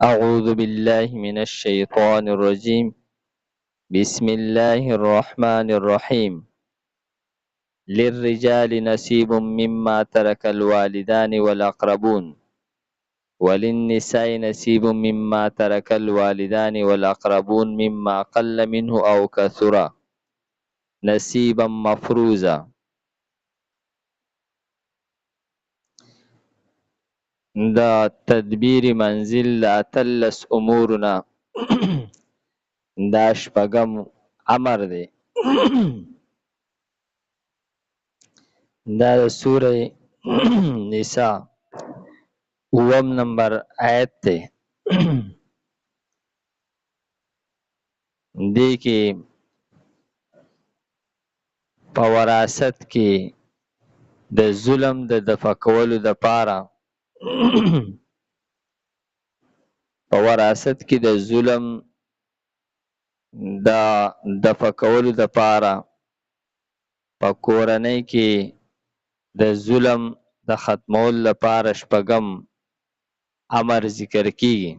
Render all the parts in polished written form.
أعوذ بالله من الشيطان الرجيم. بسم الله الرحمن الرحيم. للرجال نصيب مما ترك الوالدان والأقربون، وللنساء نصيب مما ترك الوالدان والأقربون مما قل منه أو كثر، نصيبا مفروضا. د تدبیر منزل د 18 امورنا دا شپږم امر دی. دا د سورې نساء اووم نمبر آیت دی. دې کې په وراثت کې د ظلم د دفع کولو د پاره، په وراثت کې د ظلم د دفع کولو د پاره، په کورنۍ کې د ظلم د ختمولو لپاره شپږم امر ذکر کیږي.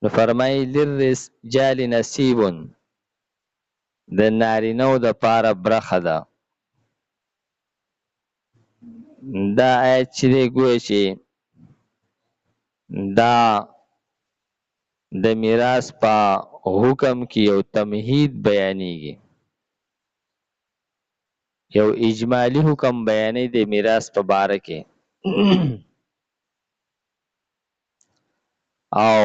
نو فرمایي للرجال نصیب، د نارینه د پاره برخه ده. دا آیت چې دی ګویا چې دا د میراث په حکم کې یو تمهید بیانېږي، یو اجمالی حکم بیانې د میراث په باره کې. او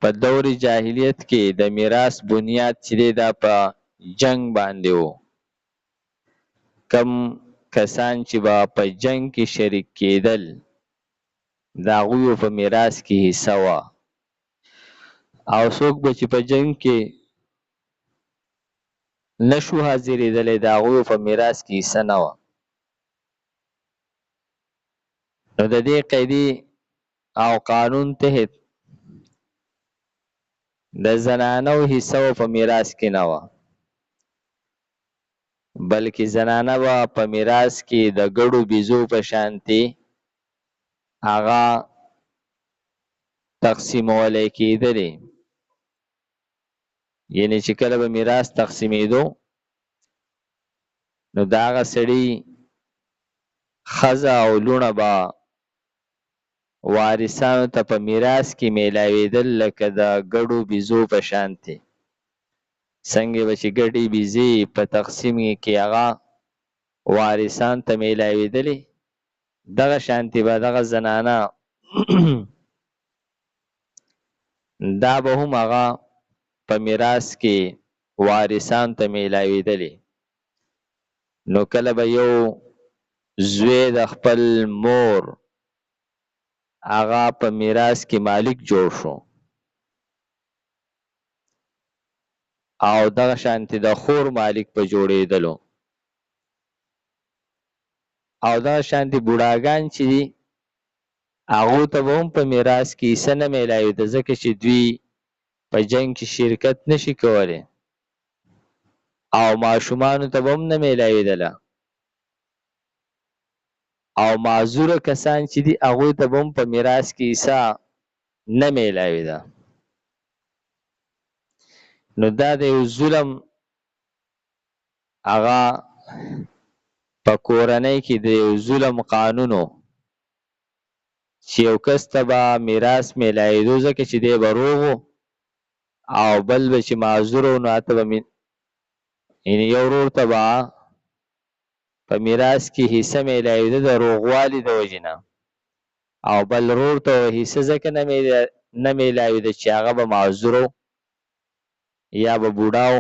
په دور جاهلیت کې د میراث بنیاد چې دی دا په جنگ باندې وو. کم کسان چې به په جنگ کې شریک کېدل د هغوی په میراث کې حصه وه، او څوک به چې په جنگ کې نشو حاضرېدلی د هغوی په میراث کې حصه نه وه. نو د دې قیدې او قانون تحت د زنانو حصه په میراث کې نه وه، بلکې زنانه به په میراث کې د ګډو بیزو په شانتې هغه تقسیمولی کېدلې. یعنی چې کله به میراث تقسیمېدو نو د هغه سړي ښځه او لوڼه به وارثانو ته په میراث کې میلاوېدل لکه د ګډو بیزو په شانتې. څنګه به چې ګډې بیزې په تقسیم کې هغه وارثان ته میلاوېدلې، دغه شانتې به دغه زنانه دا به هم هغه په میراث کې وارثان ته میلاوېدلې. نو کله به یو زوی د خپل مور هغه په میراث کې مالک جوړ شو، او دغه شانتې د خور مالک په جوړېدلو، او دغه شانتې بوډاګان چې دي هغو ته به هم په میراث کې حصه نه میلاوېده، ځکه چې دوی په جنګ کې شرکت نشي کولی، او ماشومانو ته به هم نه میلاوېدله، او معذوره کسان چې دي هغوی ته به هم په میراث کې حصه نه میلاوېده. نو دا د یو ظلم هغه په کورنۍ کې د یو ظلم قانونو چې یو کس ته به میراث میلاوېدو ځکه چې دی به روغ و، او بل به چې معذور و نو هلته به یعنې یو ورور ته به په میراث کې حصه میلاوېده د روغوالي د وجې نه، او بل ورور ته به حصه ځکه نه میلاوېده چې هغه به معذور و یا به بوډا و.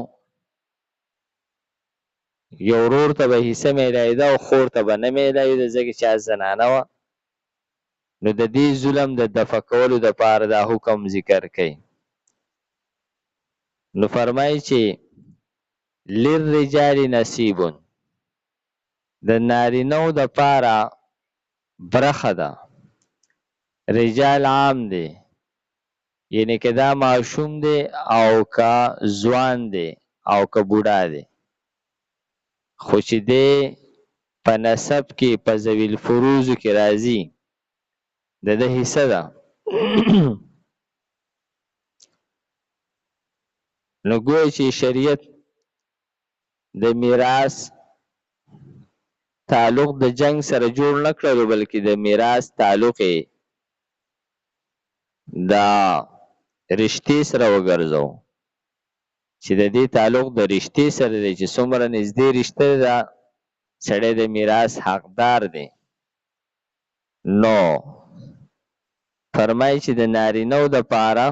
یو ورور ته به حصه میلاوېده او خور ته به نه میلاوېده ځکه چې هغه زنانه وه. نو د دې ظلم د دفع کولو دپاره دا حکم ذکر کوي. نو فرمایي چې للرجال نصیب، د نارینو دپاره برخه ده. رجال عام دی، یعنی که دا ماشوم دی او که ځوان دی او که بوډا دی، خو چې دی په نسب کې په ذوي الفروضو کې راځي، د ده حصه ده. نو ګویا چې شریعت د میراث تعلق د جنگ سره جوړ نه کړلو، بلکې د میراث تعلق یې د رشتې سره وګرځاو، چې د دې تعلق د رشتې سره دی، چې څومره نږدې رشته ده سړی د میراث حقدار دی. نو فرمایي چې د نارینه د پاره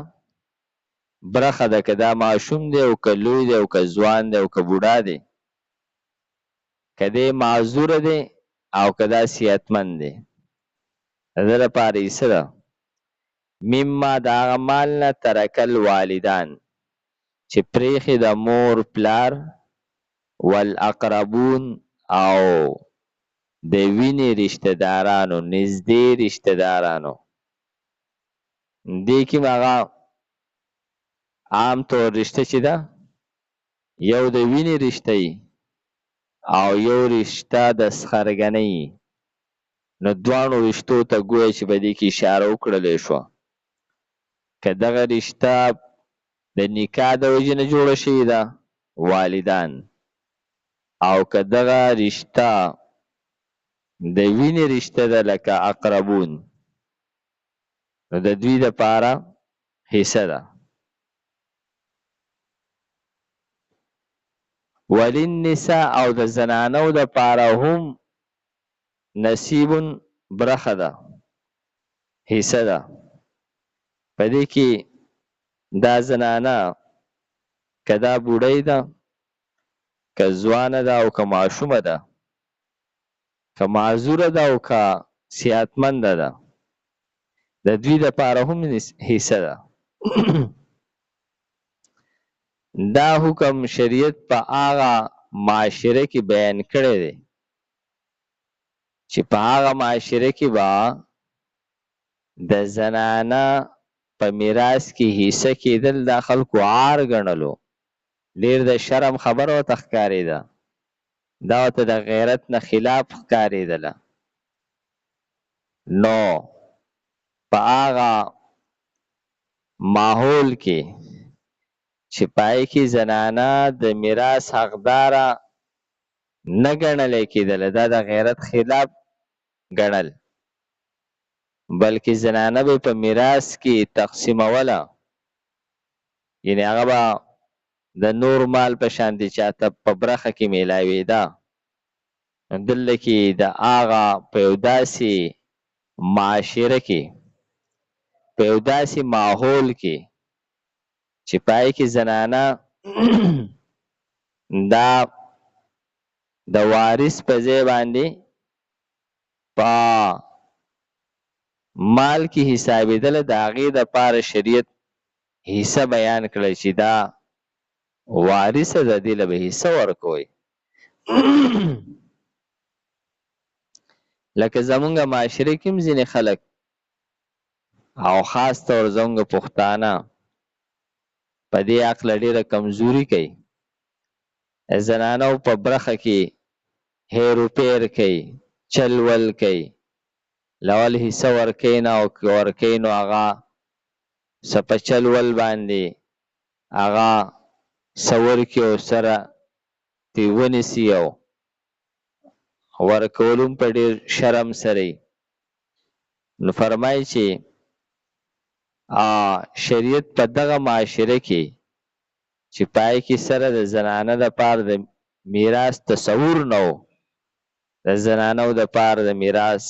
برخه ده، که دا ماشوم دی او که لوی دی او که ځوان دی او که بوډا دی، که دی معذور دی او که دا صحتمند دی، د ده لپاره یې څه ده؟ مما د هغه مال نه ترک الوالدان، چې پرېښې د مور پلار، والاقربون او د وینې رشته دارانو، نږدې رشته دارانو. دې کې هغه عام طور رشته چې ده، یو د وینې رشته او یو رشته د سخرګنۍ. نو دواړو رشتو ته ګویا چې په دې کې اشاره وکړلی شوه، که دغه رشته د نکاح د وجې نه جوړه شوې ده والدان، او که دغه رشته د وینې رشته ده لکه اقربون، نو د دوی دپاره حصه ده. وللنساء او د زنانو دپاره هم نصیب برخه ده، حصه ده. په دې کې دا زنانه که دا بوډۍ ده، که ځوانه ده او که ماشومه ده، که معذوره ده او که صحتمنده ده، د دوی دپاره هم حصه ده. دا حکم شریعت په هغه معاشره کې بیان کړی دی چې په هغه معاشره کې به د زنانه په میراث کې حصه کېدل دا خلکو عار ګڼلو، ډېر د شرم خبره ورته ښکارېده، دا ورته د غیرت نه خلاف ښکارېدله. نو په هغه ماحول کې چې پای کې زنانه د میراث حقداره نه ګڼلی کېدله، دا د غیرت خلاف ګڼل، بلکې زنانه به په میراث کې تقسیموله، یعنې هغه به د نور مال په شان دي چاته په برخه کې میلاوېده. دلته کې د هغه په یو داسې معاشره کې، په یو داسې ماحول کې چې پای کې زنانه دا د وارث په ځای باندې په مال کې حسابېدله، د هغې دپاره شریعت حصه بیان کړه چې دا وارثه ده، دې له به حصه ورکوئ. لکه زمونږ معاشرې کې هم ځینې خلک او خاص طور زمونږ پښتانه په دې عقله ډېره کمزوري کوي، زنانو په برخه کې هیرو پیر کوي، چل ول کوي، لول حصه ورکوي نه، او که ورکوي نو هغه څه په چل ول باندې هغه څه ورکړي او سره ترې ونیسي، او ورکول هم په ډېر شرم سره وي. نو فرمایي چې شریعت په دغه معاشره کې چې پای کې سره د زنانه دپاره د میراث تصور نه و، د زنانو دپاره د میراث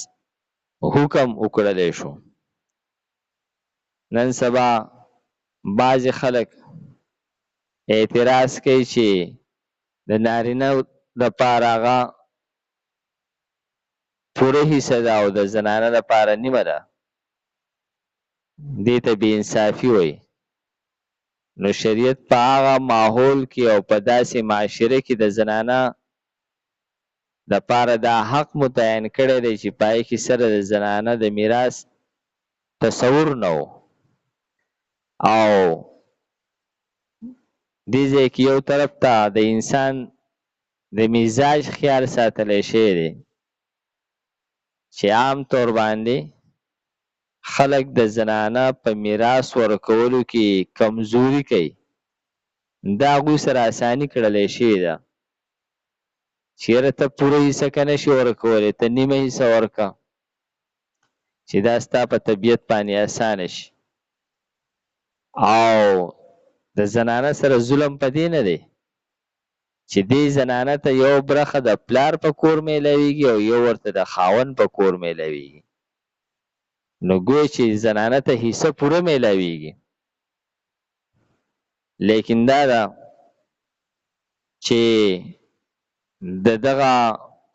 حکم وکړلی شو. نن سبا بعضې خلک اعتراض کوي چې د نارینه دپاره هغه پوره حصه ده او د زنانه دپاره نیمه ده، دې ته بې انصافي وایي. نو شریعت په هغه ماحول کې او په داسې معاشره کې د زنانه دپاره دا حق متعین کړی دی چې پای کې سره د زنانه د میراث تصور نه و. او دې ځای کې یو طرف ته د انسان د مزاج خیال ساتلی شوی دی. چې عام طور باندې خلک د زنانه په میراث ورکولو کې کمزوري کوي، دا هغوی سره اساني کړلی شوې ده چې یاره ته پوره حصه که نه شي ورکولی، ته نیمه حصه ورکه چې دا ستا په طبیعت باندې اسانه شي. او د زنانه سره ظلم په دې نه دی چې دې زنانه ته یو برخه د پلار په کور میلاویږي او یو ورته د خاوند په کور میلاویږي، نو ګویا چې زنانه ته حصه پوره میلاویږي. لیکن دا ده چې د دغه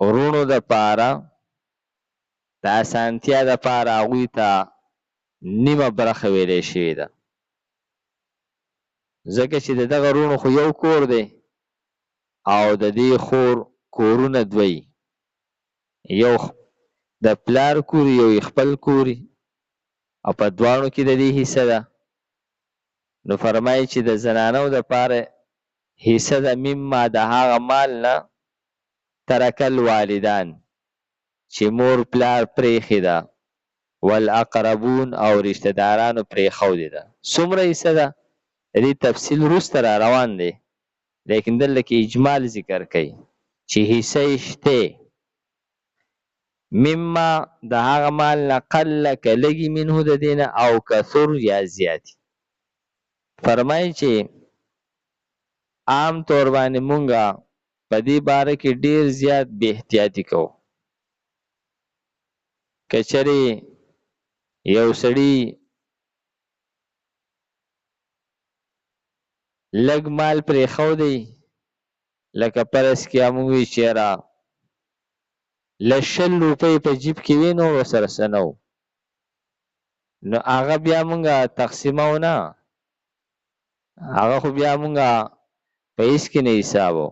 وروڼو د پاره د اسانتیا د پاره هغوی ته نیمه برخه ویلی شوې ده، ځکه چې د دغه وروڼو خو یو کور دی او د دې خور کورونه دوی، یو د پلار کور یو یې خپل کور، او په دواړو کې د دې حصه ده. نو فرمایي چې د زنانو د پاره حصه ده مما د هغه مال نه ترک الوالدان چې مور پلار پرېښې ده، والاقربون او رشته دارانو پرېښودې ده. څومره حصه ده؟ د دې تفصیل وروسته را روان دی، لیکن دلته کې اجمال ذکر کوي چې حصه یې شته. مما د هغه مال نه قل که لږي منه د دې نه او کثر یا زیات. فرمایي چې عام طور باندې مونږه په دې باره کې ډیر زیات بې احتیاطي کوو. که چېرې یو سړي لږ مال پرېښودی، لکه فرض کړه مونږ وي چې یاره له 20 روپۍ په جیب کې وي، نور ورسره څه نه وو، نو هغه بیا مونږه تقسیمو نه، هغه خو بیا مونږه په هېڅ کې نه حسابو.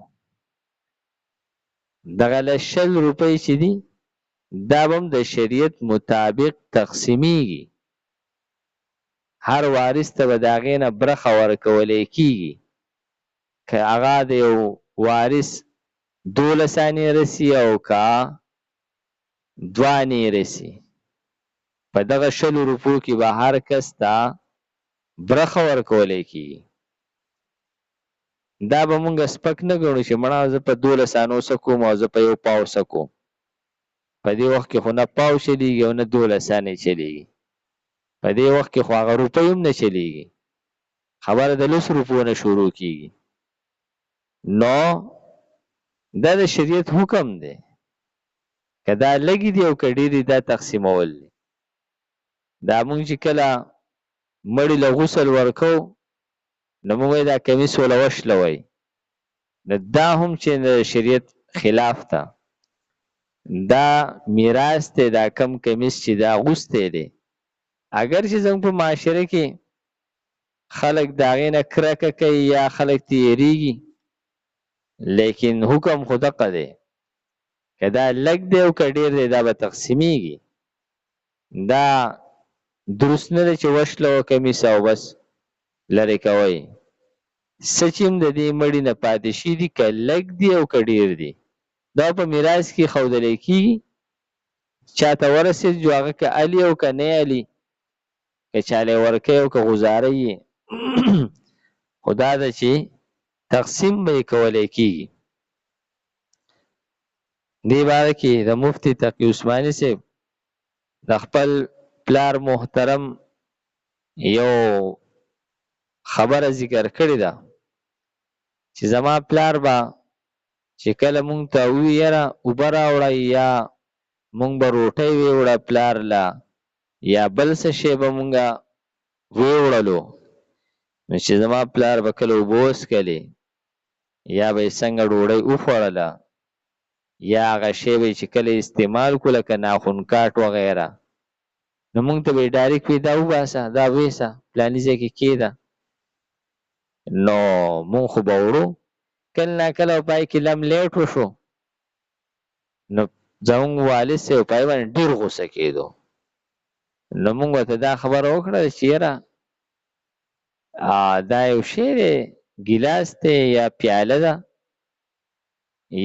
دغه له 20 روپۍ چې دي دا به هم د شریعت مطابق تقسیمیږي، هر وارث ته به د هغې نه برخه ورکولی کیږي. که هغه د یو وارث 12 انې رسي او که 2 انې رسي، په دغه 20 روپو کې به هر کس ته برخه ورکولی کیږي. دا به مونږ سپک نه ګڼو چې مړه زه په 12 انو څه کوم او زه په یو پاو څه کوم. په دې وخت کې خو نه پاو چلیږي او نه 12 انې چلیږي، په دې وخت کې خو هغه روپۍ هم نه چلیږي، خبره د 10 روپو نه شروع کیږي. نو دا د شریعت حکم دی، که دا لږې دي او که ډېرې دي دا تقسیمول دي. دا مونږ چې کله مړي له غسل ورکوو نو مونږ وایو دا کمیس وله وشلوئ، نو دا هم چې د شریعت خلاف ده، دا میراث دی، دا کم کمیس چې دا غوستی دی. اگر چې زموږ په معاشره کې خلک د هغې نه کرکه کوي یا خلک تېرېږي، لیکن حکم خو دقه دی، که دا لږ دی او که ډېر دی دا به تقسیمیږي. دا درست نه دی چې وشلوه کمیس او بس لرې کوئ. څه چې هم د دې مړي نه پاتې شوي دي، که لږ دي او که ډېر دي، دا په میراث کې ښودلی کېږي. چاته ورسېد جو هغه که الي او که نه الي، که چاله یې ورکوي او که غوزاره یې، خو دا ده چې تقسیم به یې کولی کېږي. دې باره کې د مفتي تقي عثماني صاحب د خپل پلار محترم یو خبره ذکر کړې ده چې زما پلار به چې کله مونږ ته ووایي یاره اوبه راوړئ، یا مونږ به روټۍ ویوړه پلار له، یا بل څه شی به مونږ ویوړلو، نو چې زما پلار به کله اوبه وڅښلې یا به یې څنګه ډوډۍ وخوړله، یا هغه شی به یې چې کله استعمال کړو لکه ناخن کاټ وغیره، نو مونږ ته به یې ډایرکټ وي دا وباسه، دا ویسه، فلاني ځای کې کېده. نو مونږ خو به وړو، کله ناکله به پای کې لم لیټ وشو، نو زمونږ والد صاحب پای باندې ډېر غوسه کېدو. نو مونږ ورته دا خبره وکړه چې یاره دا یو شی دی، ګیلاس دی یا پیاله ده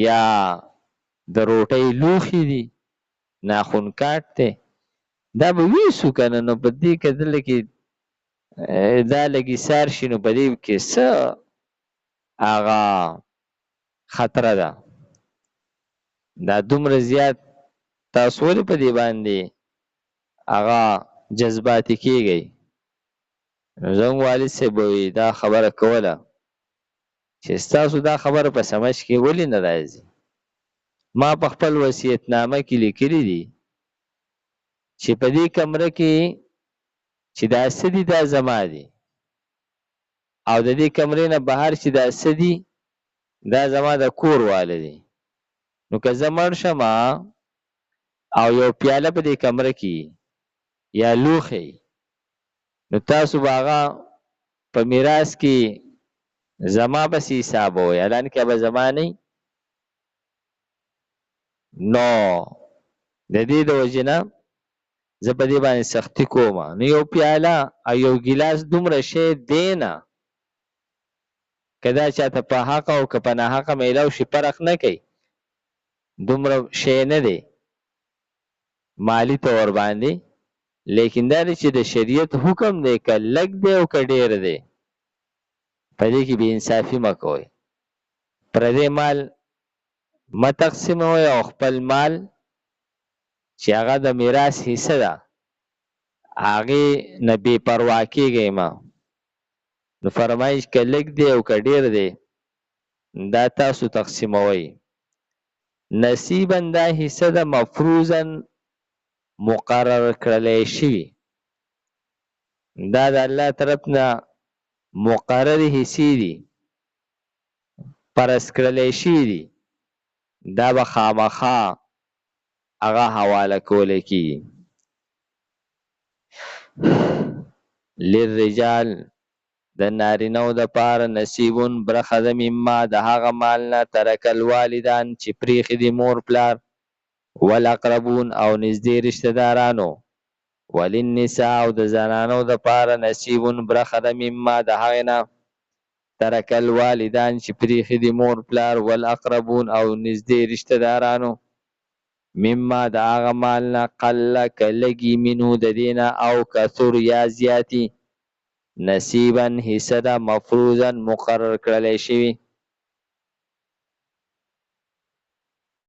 یا د روټۍ لوښي دي، ناخون کاټ دی، دا به ویسو که نه. نو په دې کتل کې دا لږ ایسار شي، نو په دې کې څه هغه خطره ده؟ دا دومره زیات تاسو ولې په دې باندې هغه جذباتي کېږئ؟ نو زموږ والد صاحب به دا خبره کوله چې ستاسو دا خبره په سمج کې ولې نه راځي؟ ما په خپل وصیتنامه کې لیکلي دي چې په دې کمره کې چې دا څه دي دا زما دي، او د دې کمرې نه بهر چې دا څه دي دا زما د کور واله دي. نو که زه مړ شم او یو پیاله په دې کمره کې یا لوښی، نو تاسو به هغه په میراث کې زما پسې حسابوئ، حالانکه به زما نه. نو د دې د وجې نه زه په دې باندې سختي کوم. نو یو پیاله او یو ګیلاس دومره شی دی نه، که دا چاته په حق او که په ناحقه میلاو شي فرق نه کوي، دومره شی نه دی مالي طور باندې، لیکن دا دی چې د شریعت حکم دی، که لږ دی او که ډېر دی، په دې کې بې انصافي مه کوئ. پردی مال مه تقسیموئ او خپل مال چې هغه د میراث حصه ده هغې نه بې پروا کېږئ مه. نو فرمایي که لږ دی او که ډېر دی دا تاسو تقسیموئ. نصیبا دا حصه ده مفروضا مقرر کړلی شوي، دا د الله طرف نه مقرر حصې دي، فرض کړلی شوي دي، دا به خامخا هغه حواله کولی کېږي. للرجال د نارینهو دپاره نصیبون برخه ده مما د هغه مال نه ترک الوالدان چې پرېښي دي مور پلار، والاقربون او نږدې رشته دارانو، وللنساء او د زنانو دپاره نصیبون برخه ده مما د هغې نه ترک الوالدان چې پرېښي دي مور پلار، والاقربون او نږدې رشته دارانو، مما د هغه مال نه قل که لږي منه د دې نه او کثر یا زیاتي، نصیبا حصه ده مفروضا مقرر کړلی شوي.